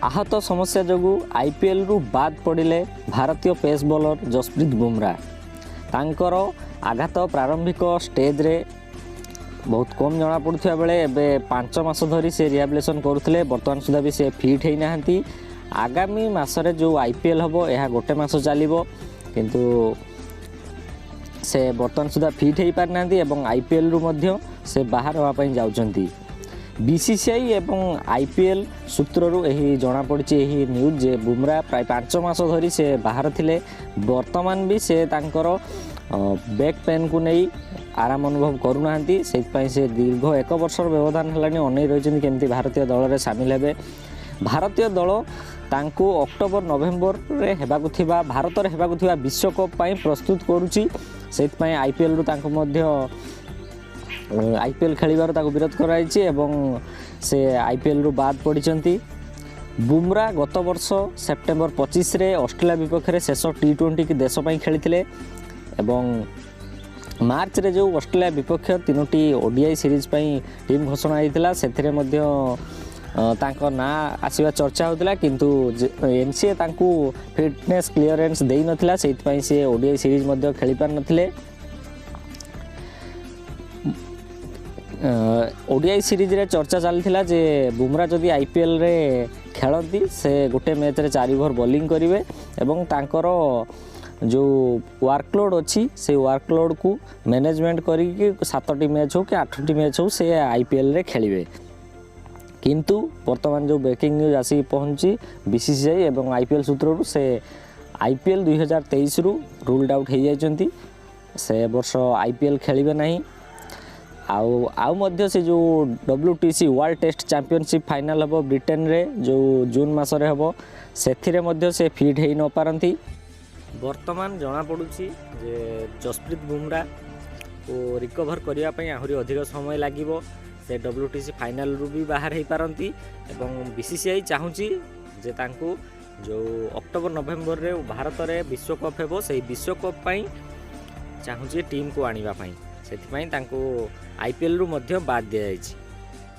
ଆହତ ସମସ୍ୟା ଯୋଗୁଁ ଆଇପିଏଲ୍ରୁ ବାଦ୍ ପଡ଼ିଲେ ଭାରତୀୟ ପେସ୍ ବୋଲର ଜସପ୍ରୀତ ବୁମରା। ତାଙ୍କର ଆଘାତ ପ୍ରାରମ୍ଭିକ ଷ୍ଟେଜ୍ରେ ବହୁତ କମ୍ ଜଣାପଡ଼ୁଥିବା ବେଳେ ଏବେ 5 ମାସ ଧରି ସେ ରିହାବିଲେସନ୍ କରୁଥିଲେ। ବର୍ତ୍ତମାନ ସୁଦ୍ଧା ବି ସେ ଫିଟ୍ ହେଇନାହାନ୍ତି। ଆଗାମୀ ମାସରେ ଯେଉଁ ଆଇପିଏଲ୍ ହେବ, ଏହା ଗୋଟେ ମାସ ଚାଲିବ, କିନ୍ତୁ ସେ ବର୍ତ୍ତମାନ ସୁଦ୍ଧା ଫିଟ୍ ହେଇପାରିନାହାନ୍ତି ଏବଂ ଆଇପିଏଲ୍ରୁ ମଧ୍ୟ ସେ ବାହାର ହେବା ପାଇଁ ଯାଉଛନ୍ତି। ବିସିସିଆଇ ଏବଂ ଆଇପିଏଲ୍ ସୂତ୍ରରୁ ଏହି ଜଣାପଡ଼ିଛି ଏହି ନ୍ୟୁଜ୍ ଯେ ବୁମରା ପ୍ରାୟ 5 ମାସ ଧରି ସେ ବାହାର ଥିଲେ। ବର୍ତ୍ତମାନ ବି ସେ ତାଙ୍କର ବ୍ୟାକ୍ ପେନ୍କୁ ନେଇ ଆରାମ ଅନୁଭବ କରୁନାହାନ୍ତି। ସେଇଥିପାଇଁ ସେ ଦୀର୍ଘ ଏକ ବର୍ଷର ବ୍ୟବଧାନ ହେଲାଣି ଅନେଇ ରହିଛନ୍ତି କେମିତି ଭାରତୀୟ ଦଳରେ ସାମିଲ ହେବେ। ଭାରତୀୟ ଦଳ ତାଙ୍କୁ ଅକ୍ଟୋବର ନଭେମ୍ବରରେ ହେବାକୁ ଥିବା, ଭାରତରେ ହେବାକୁ ଥିବା ବିଶ୍ୱକପ୍ ପାଇଁ ପ୍ରସ୍ତୁତ କରୁଛି। ସେଇଥିପାଇଁ ଆଇପିଏଲ୍ରୁ ତାଙ୍କୁ ମଧ୍ୟ ଆଇପିଏଲ୍ ଖେଳିବାରୁ ତାକୁ ବିରତ କରାଯାଇଛି ଏବଂ ସେ ଆଇପିଏଲ୍ରୁ ବାଦ୍ ପଡ଼ିଛନ୍ତି। ବୁମରା ଗତ ବର୍ଷ ସେପ୍ଟେମ୍ବର 25ରେ ଅଷ୍ଟ୍ରେଲିଆ ବିପକ୍ଷରେ ଶେଷ ଟି20 ଦେଶ ପାଇଁ ଖେଳିଥିଲେ ଏବଂ ମାର୍ଚ୍ଚରେ ଯେଉଁ ଅଷ୍ଟ୍ରେଲିଆ ବିପକ୍ଷ ତିନୋଟି ଓଡିଆଇ ସିରିଜ୍ ପାଇଁ ଟିମ୍ ଘୋଷଣା ହୋଇଥିଲା, ସେଥିରେ ମଧ୍ୟ ତାଙ୍କ ନାଁ ଆସିବା ଚର୍ଚ୍ଚା ହେଉଥିଲା, କିନ୍ତୁ ଏନ୍ସିଏ ତାଙ୍କୁ ଫିଟନେସ୍ କ୍ଲିୟରେନ୍ସ ଦେଇନଥିଲା। ସେଇଥିପାଇଁ ସେ ଓଡିଆଇ ସିରିଜ୍ ମଧ୍ୟ ଖେଳିପାରିନଥିଲେ। ଓଡିଆଇ ସିରିଜ୍ରେ ଚର୍ଚ୍ଚା ଚାଲିଥିଲା ଯେ ବୁମରା ଯଦି ଆଇପିଏଲ୍ରେ ଖେଳନ୍ତି, ସେ ଗୋଟେ ମ୍ୟାଚ୍ରେ 4 ଓଭର ବୋଲିଂ କରିବେ ଏବଂ ତାଙ୍କର ଯେଉଁ ୱାର୍କଲୋଡ଼୍ ଅଛି, ସେଇ ୱାର୍କଲୋଡ଼୍କୁ ମ୍ୟାନେଜମେଣ୍ଟ କରିକି 7ଟି ମ୍ୟାଚ୍ ହେଉ କି 8ଟି ମ୍ୟାଚ୍ ହେଉ, ସେ ଆଇପିଏଲ୍ରେ ଖେଳିବେ। କିନ୍ତୁ ବର୍ତ୍ତମାନ ଯେଉଁ ବ୍ରେକିଂ ନ୍ୟୁଜ୍ ଆସିକି ପହଞ୍ଚି ବିସିସିଆଇ ଏବଂ ଆଇପିଏଲ୍ ସୂତ୍ରରୁ, ସେ ଆଇପିଏଲ୍ 2023ରୁ ରୁଲ୍ଡ ଆଉଟ୍ ହେଇଯାଇଛନ୍ତି। ସେ ବର୍ଷ ଆଇପିଏଲ୍ ଖେଳିବେ ନାହିଁ। ଆଉ ମଧ୍ୟ ସେ ଯେଉଁ WTC, world test championship final ହେବ ବ୍ରିଟେନରେ, ଯେଉଁ ଜୁନ୍ ମାସରେ ହେବ, ସେଥିରେ ମଧ୍ୟ ସେ ଫିଟ୍ ହେଇ ନପାରନ୍ତି। ବର୍ତ୍ତମାନ ଜଣାପଡ଼ୁଛି ଯେ ଜସପ୍ରୀତ ବୁମରାକୁ ରିକଭର୍ କରିବା ପାଇଁ ଆହୁରି ଅଧିକ ସମୟ ଲାଗିବ। ସେ ଡବ୍ଲ୍ୟୁ ଟି ସି ଫାଇନାଲରୁ ବି ବାହାର ହେଇପାରନ୍ତି ଏବଂ ବିସିସିଆଇ ଚାହୁଁଛି ଯେ ତାଙ୍କୁ ଯେଉଁ ଅକ୍ଟୋବର ନଭେମ୍ବରରେ ଭାରତରେ ବିଶ୍ୱକପ୍ ହେବ, ସେଇ ବିଶ୍ୱକପ୍ ପାଇଁ ଚାହୁଁଛି ଟିମ୍କୁ ଆଣିବା ପାଇଁ। ସେଥିପାଇଁ ତାଙ୍କୁ ଆଇପିଏଲ୍ରୁ ମଧ୍ୟ ବାଦ୍ ଦିଆଯାଇଛି।